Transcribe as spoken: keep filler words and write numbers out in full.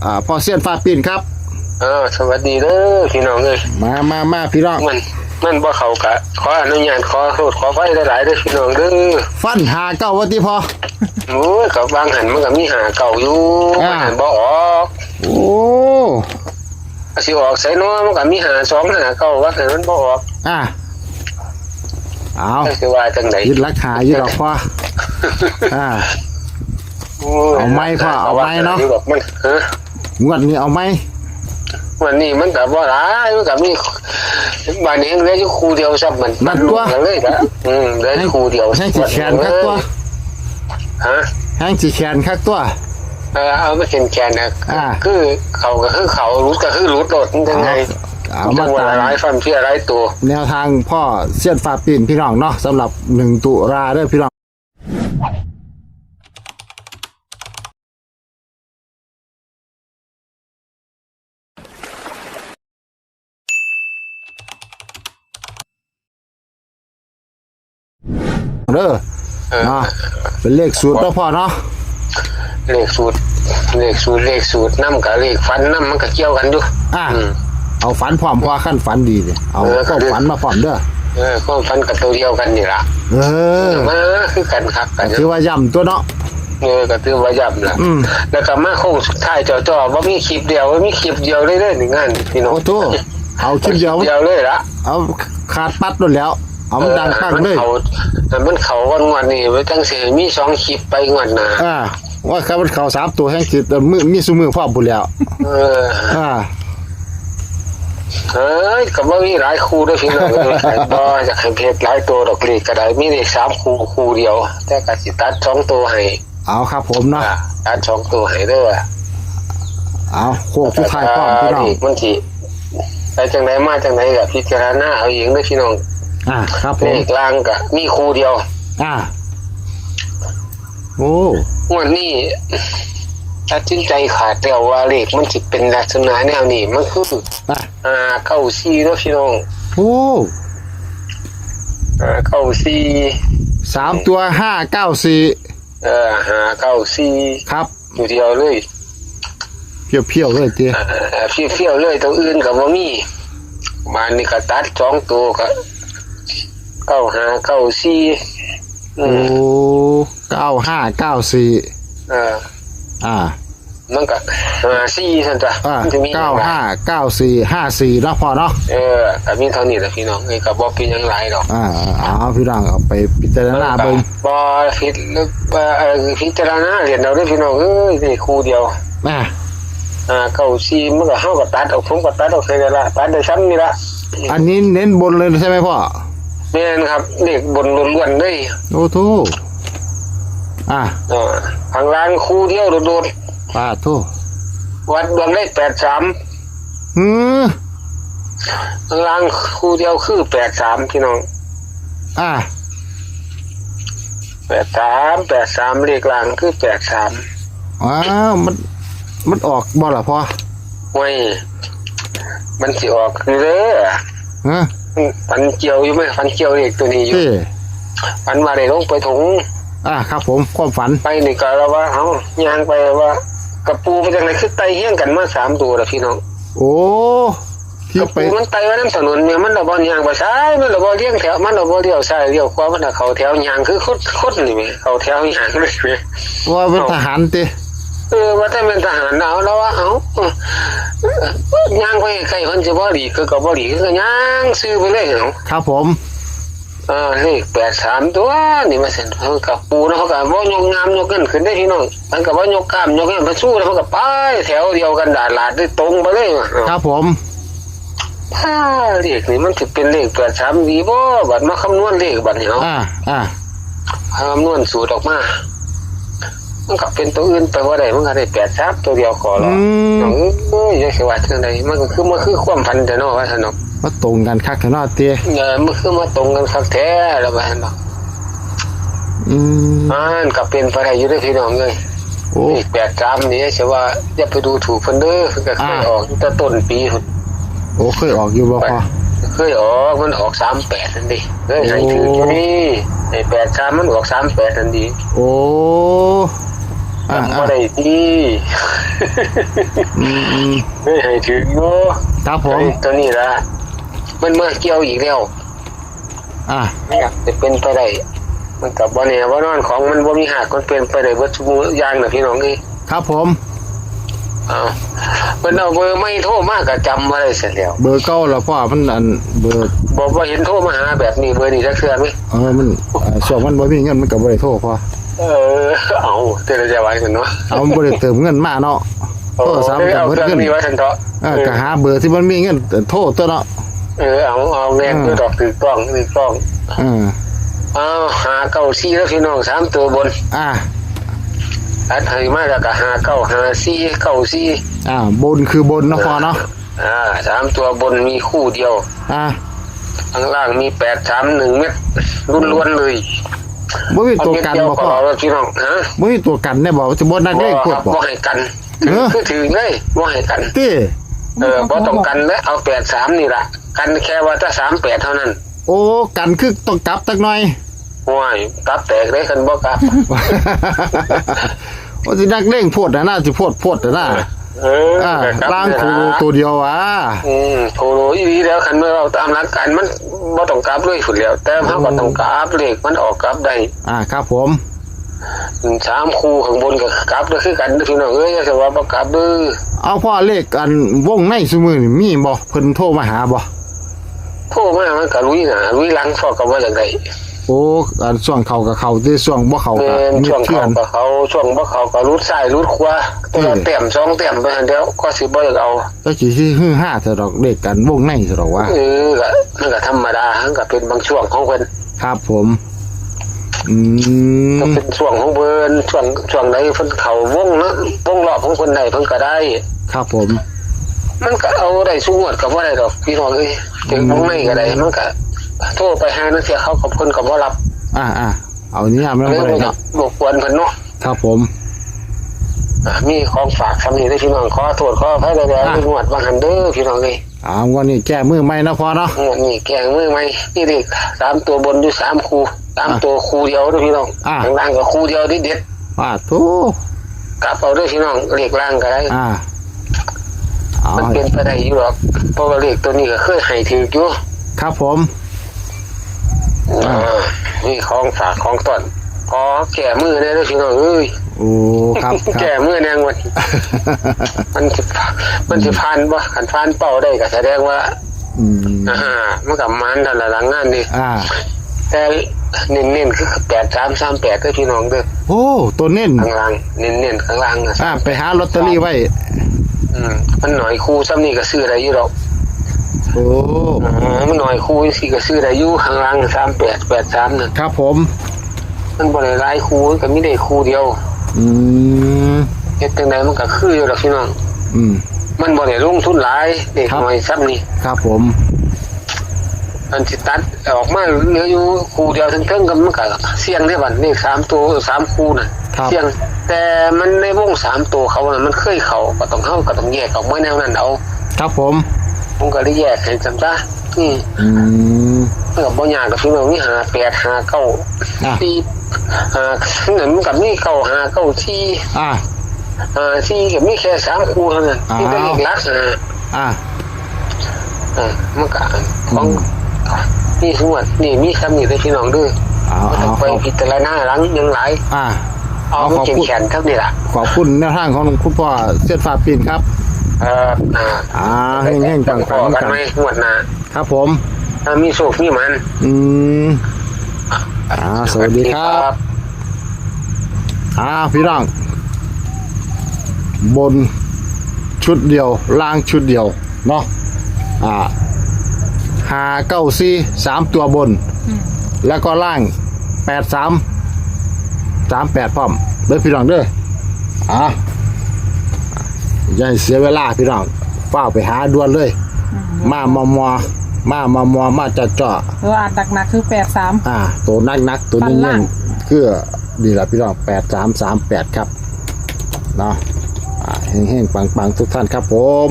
อ่า พ่อเซียนฟ้าปิ้นครับ เออ สวัสดีเด้อพี่น้องเอ้ย มามามาพี่น้อง มัน มันบ่เข้ากะ ขออนุญาต ขอโทษขออภัยหลายๆเด้อพี่น้องเด้อ ฟันหาเก้าว่าติพ่อ โอ้ย ก็วางหั่นมันก็มีห้าเก้าอยู่ อ่า มันหั่นบ่ออก โอ้ ก็สิออกไสเนาะ มันก็มีห้าสองห้าเก้า ว่าหั่นมันบ่ออก อ่า เอา จักสิว่าจังใด ยึดหลักหาอยู่ดอกพ่อ อ่า โอ้ย เอาไหมพ่อ เอาไหมเนาะ อยู่ดอกมัน ฮะ งวดนี้เอาไหม งวดนี้มันก็บ่หลาย มันก็มี บาดนี้เหลืออยู่คู่เดียวซ้ำมัน นั่นตัว กันเลยละ อืม เหลือคู่เดียว แฮงสิแขนคักตัว ฮะ แฮงสิแขนคักตัว เออ เอามาแขนๆนะ อ่า คือเข้าก็คือเข้า หลุดก็คือหลุดโลด มันจังไง เอา เอามา จังว่า ตาม หลายฟันเพียหลายตัว แนวทางพ่อเซียนฟ้าปิ้นพี่น้องเนาะ สำหรับหนึ่งตุลาเด้อพี่น้อง เด้อ เออ เนาะ เป็นเลขสูตรเนาะพ่อเนาะ เลขสูตร เลขสูตร เลขสูตรนำกับเลขฝันนำมันก็เกี่ยวกันอยู่ อ่ะ อืม เอาฝันพร้อมพ่อ คันฝันดีเนี่ย เอา เออ ความฝันมาพร้อมเด้อ เออ ความฝันกับตัวเดียวกันนี่ล่ะ เออ มาคือกันคักกัน ถือว่าย่ำตัวเนาะ เออ ก็ถือว่าย่ำล่ะ อืม แล้วก็มาโค้งสุดท้ายจ่อๆ บ่มีคลิปเดียว บ่มีคลิปเดียวเลยเด้อ นี่งานพี่น้อง โอ้โธ่ เอาคลิปเดียว คลิปเดียวเลยล่ะ เอาขาดปัดโลดแล้ว เอามันดังปังเลย เออ มันเข้า มันเข้าวันงวดนี้ มันจังสิมีสองคลิปไปงวดหน้า อ่า ว่าคันมันเข้าสามตัวแฮงสิ เอ่อ มี มีซุมื้อพร้อมพู้นแหล้ว เออ อ่า เอ้ย ก็บ่มีหลายคู่เด้อพี่น้อง บ่อยากให้เฮ็ดหลายตัวดอก เลขก็ได้ มีเลขสามคู่ คู่เดียว แต่ก็สิตัดสองตัวให้ เอาครับผมเนาะ อ่า ตัดสองตัวให้เด้อ เอาโค้งสุดท้ายพร้อมพี่น้อง เลขมันสิไปจังใดมาจังใดก็พิจารณาเอาเองเด้อพี่น้อง อ่า ครับผม เลขล่างก็มีคู่เดียว อ่า โอ้ งวดนี้ตัดสินใจขาดแล้วว่าเลขมันสิเป็นลักษณะแนวนี้ มันคือ อ่ะ ห้าเก้าสี่เนาะพี่น้อง โอ้ ห้าเก้าสี่ สามตัว ห้าเก้าสี่ เออ ห้าเก้าสี่ ครับ ตัวเดียวเลย เพียวๆเลยติ เออ เพียวๆเลย ตัวอื่นก็บ่มี บาดนี้ก็ตัดสองตัวก็ เก้าห้า เก้าสี่ อื โอ้ ม เก้าห้า เก้าสี่ เออ อ่า มันก็ ห้าสี่ ซั่นจ้ะ อ่า มันจะมี เก้าห้า เก้าสี่ ห้าสี่ เนาะพ่อเนาะ เออ ก็มีเท่านี้แหละพี่น้อง เอ้ย ก็บ่เป็นหยังหลายดอก อ่า เอาพี่น้องเอาไปพิจารณาเบิ่ง มันก็บ่ผิดหรือว่า เอ่อ พิจารณาเล่นเอาเด้อพี่น้องเอ้ย นี่คู่เดียว อ่า อ่า เก้าสี่ มันก็ เฮาก็ตัดเอา ผมก็ตัดเอาแค่นี้ละ ตัดได้ซ้ำนี่ละ อันนี้เน้นบนเลยใช่ไหมพ่อ แม่นครับ เลขบนล้วนๆเลย โอ้โธ่ อ่ะ อ่า ข้างล่างคู่เดียวโดดๆ อ่าโธ่ วัดดวงได้ แปดสาม อืม ข้างล่างคู่เดียวคือ แปดสาม พี่น้อง อ่า แปดสาม แปดสาม เลขล่างคือ แปดสาม อ้าว มัน มันออกบ่ล่ะพ่อ โอ้ย มันสิออกอยู่เด้อ ฮะ ฝันเกี่ยวอยู่ไหม ฝันเกี่ยวเลขตัวนี้อยู่ เอ้ ฝันว่าได้ลงไปถง อ่า ครับผม ความฝัน ไปนี่ก็แล้วว่า เอ้า ย่างไปว่า กับปูไปจังได๋ คือไต่เฮียงกันมาสามตัวล่ะพี่น้อง โอ้ ที่ กับ ไป ปูมันไต่ไว้นำถนนเนี่ย มันละบ่ย่างไปซ้าย มันละบ่เลี้ยงแถว มันละบ่เลี้ยวซ้ายเลี้ยวขวา มันละเข้าแถวย่างคือคน คนนี่แหม เข้าแถวย่างเลยแหม ว่าเป็นทหารติ เออ ว่าแต่เป็นทหาร เอา แล้วว่า เอ้า ย่างไปใกล้เพิ่นสิบ่หลีก คือก็บ่หลีก คือก็ย่างซื่อไปเลย เอ้า ครับผม เออ เลข แปดสาม ตัวนี่ว่าซั่น เออ กับปูเนาะ เขาก็บ่ยกงามยกเงินขึ้นเด้พี่น้อง มันก็บ่ยกกล้ามยกเงิน มันสู้แล้วมันก็ไปแถวเดียวกันดาดลาดได้ตรงไปเลย ครับผม ถ้าเลขนี่มันสิเป็นเลข แปดสาม ดีบ่ บัดมาคำนวณเลขบัดนี้เนาะ อ่า อ่า คำนวณสูตรออกมา มันก็เป็นตัวอื่นไปบ่ได้ มันก็ได้ แปดสาม ตัวเดียวขอร้อง อืม น้องเอ้ย อย่าสิว่าจังใด มันก็คือ มันคือความฝันแต่เนาะ ว่าซั่นเนาะ มาตรงกันคักแท้เนาะติ เออ มันคือมาตรงกันคักแท้แล้วว่าซั่นเนาะ อืม มันก็เป็นไปได้อยู่เด้อพี่น้องเอ้ย โอ้ เลข แปดสาม นี่สิว่าอย่าไปดูถูกเพิ่นเด้อ เพิ่นก็เคย อ่า ออกตั้งแต่ต้นปีพุ้น โอ้ เคยออกอยู่บ่พ่อ เคยออก มันออก สามแปด นั่นดิ เคยให้ถืกอยู่นี่ โอ้ ไอ้ แปดสาม มันออก สามแปด นั่นดิ โอ้ อ่า จำบ่ได้ที่ อืมอืม ไม่ให้ถืออยู่ ครับผม ตัวนี้ละมันมาเกี่ยวอีกแล้ว อ่า มันอาจจะเป็นไปได้ มันกับบ่แน่ว่านอนของมันบ่มีหากมันเป็นไปได้เบิดทุกอย่างนะพี่น้องเอ้ย ครับผม อ้าวเพิ่นเอาเบอร์ไม่โทรมาก็จำบ่ได้เสียแล้ว เบอร์เก่าแล้วพ่อมันอันเบอร์ บอกว่าเห็นโทรมาหาแบบนี้เบอร์นี้จักเทื่อไหม เออมันอ่าช่วงมันบ่มีเงินมันก็บ่ได้โทรพ่อ เออ เอาเจรจาไว้กันเนาะ เอามันบ่ได้เติมเงินมาเนาะ โอ้ โทรศัพท์ ได้ ก็ เอา เบิด เครื่อง เงิน นี้ไว้ทันเถาะ เออก็หาเบอร์ที่มันมีเงินโทรตัวเนาะ เออเอาเอาแม่น อืม คือดอกถือกล้องถือกล้อง เออ เอาหาเก้าสี่แล้วพี่น้องสามตัวบน อ่า อัดให้มาแล้วก็หาเก้าหาสี่เก้าสี่ อ่า บนคือบนนะพ่อเนาะ อ่าสามตัวบนมีคู่เดียว อ่า ข้างล่างมีแปดสามหนึ่งเม็ดล้วนๆเลย บ่มีตัวกันบ่พ่อ เอาเม็ดเดียวก็เอาแล้วพี่น้องฮะ บ่มีตัวกันได้บ่จะบ่นักเลขพวก ครับ บ่ บ่ให้กัน เออ คือถือเลยบ่ให้กัน ติ เออบ่ต้องกันแล้วเอาแปดสามนี่ละกันแค่ว่าถ้าสามแปดเท่านั้น โอ้กันคือต้องกลับจักหน่อย ห่วยตับแตกเลยคันบ่กลับ ว่าสินักเลงโพดนะน่าสิโพดโพดนะน่า เออ อ่า ก็กลับ ล่าง เลย โคโล นะ ตัวเดียวอ่ะ อืมโคโลอีหลีแล้วคันเมื่อเราตามหลักการมันบ่ต้องกลับเลยสุดแล้ว แต่เขาก็ต้องกลับเลขมันออกกลับได้ อ่าครับผม อืมสามคู่ข้างบนก็กลับด้วยคือกันพี่น้องเอ้ยอย่าว่าบ่กลับเด้อ เอาพ่อเลขอันวงในซุมื้อนี่มีบ่เพิ่นโทรมาหาบ่ โทรมามันก็ลุยนะลุยหลังพ่อก็ว่าอย่างไร โอ้อันช่วงเข้าก็เข้าที่ช่วงบ่เข้าก็ แม่น มี ช่วง เทื่อ เขา น ก็เขาช่วงบ่เขาก็ลุดซ้ายลุดขวาตัวละ อืม แต้มสองแต้มไปหันเดียวก็สิบ่อยากเอา ก็สิฮือฮาซะดอกเลขกันวงในซะดอกว่า เออก็มันก็ธรรมดามันก็เป็นบางช่วงของเพิ่น ครับผม อืม ก็เป็นช่วงของเพิ่นช่วงช่วงไหนเพิ่นเข้าวงเนาะวงรอบของเพิ่นได้เพิ่นก็ได้ ครับผม มันก็เอาได้สู้งวดก็บ่ได้ดอกพี่น้องเอ้ยถึงวงในก็ได้มันก็โทรไปหานักเสียเขากับเพิ่นก็บ่รับ อ่าอ่าเอานี่ยามแล้ว เลย บ่ได้ มันก็ เนาะ รบกวนเพิ่นเนาะ ครับผม อ่ะมีของฝากสำนี้ได้พี่น้องขอโทษขออภัยได้แล้ว อ่ะ งวดบางหันเด้อพี่น้องเอ้ย อ่างวดนี้แก้มือใหม่นะพ่อเนาะ งวดนี้แกงมือใหม่นี่เลขสามตัวบนอยู่สามคู่สาม อ่ะ ตัวคู่เดียวเด้อพี่น้อง อ่ะ ข้างล่างก็คู่เดียวเด็ด อ่าทุก ๆกลับเอาเด้อพี่น้องเลขล่างก็ได้ อ่าเอา มันเป็นไปได้อยู่หรอกเพราะว่าเลขตัวนี้ก็เคยให้ถืออยู่ ครับผม อ่า อ่านี่ของฝากของต้อนขอแก้มือได้เด้อพี่น้องเอ้ย โอ้ครับค แก้ รับ มือแนงวันมันสิมันสิผ่านบ่คันผ่านเป้าได้ก็แสดงว่า อืม อ่ามันก็มันทันละหลังงานนี่ อ่า แต่เน้นๆคือแปดสามสามแปดเด้อพี่น้องเด้อ โอ้ตัวเน้น ข้างล่างเน้นๆข้างล่างนะ อ่าไปหาลอตเตอรี่ไว้ อืมมันหน่อยคู่ซ้ำนี่ก็ซื้อได้อยู่ดอก โอ้ อ่ามันหน่อยคู่สิก็ซื้อได้อยู่ข้างล่างสามแปดแปดสามนั่น ครับผม มันบ่ได้หลายคู่มันก็มีได้คู่เดียว อืม เฮ็ดจังไดมันก็คืออยู่ดอกพี่น้อง อืม มันบ่ได้ลงทุนหลายเด็ก ครับ น้อยซ้ำนี่ ครับผม อันสิตัดออกมาเหลืออยู่คู่เดียวเทิงๆก็มันก็เสี่ยงเด้บัดนี้สามตัวสามคู่น่ะ ครับ เสี่ยง แต่มันในวงสามตัวเขาน่ะมันเคยเข้าก็ต้องเฮาก็ต้องแยกออกมาแนวนั้นเอา ครับผม ผมก็เลยแยกให้ซั่นซะอืม อืม มันก็บ่ยากดอกพี่น้องมีห้าแปดห้าเก้า อ่ะ สี่ห้ามันก็มีเก้าห้าเก้าสี่ อ่า ห้าสี่ก็มีแค่สามคู่เท่านั้น อ้าว มีแต่เลขหลักห้า อ่า อ่ามันก็ของ อืม นี่งวดนี่มีซ้ำนี่เด้อพี่น้องเด้อ เอา บ่ต้องไป เอา พิจารณาหลังยังหลาย อ่า เอา เอา มัน ขอบ เขียน คุณ แขนครับนี่ล่ะ ขอบคุณแนวทางของคุณพ่อเสียดฟ้าปีนครับ เอออ่า อ่าเฮงๆปังๆ พอกันไหมงวดหน้า ครับผม ถ้ามีโชคมีหมัน อืม อ่า สวัสดีครับ อ่า พี่น้อง บนชุดเดียว ล่างชุดเดียว เนาะ อ่า ห้าเก้าสี่ สามตัวบน อืม แล้วก็ล่าง แปดสาม สามแปด พร้อม เด้อพี่น้องเด้อ อ่า อย่าให้เสียเวลาพี่น้อง ฟ้าวไปหาด่วนเลย อื มามอมอ มามอมอ มาจ่อจ่อ ตัวอัดหนักๆคือแปดสาม อ่า ตัวนักนักๆตัว ฟัน นิ่ ล่าง ง ๆคือนี่แหละพี่น้อง แปดสามสามแปด ครับ เนาะ อ่า เฮงๆปังๆทุกท่านครับผม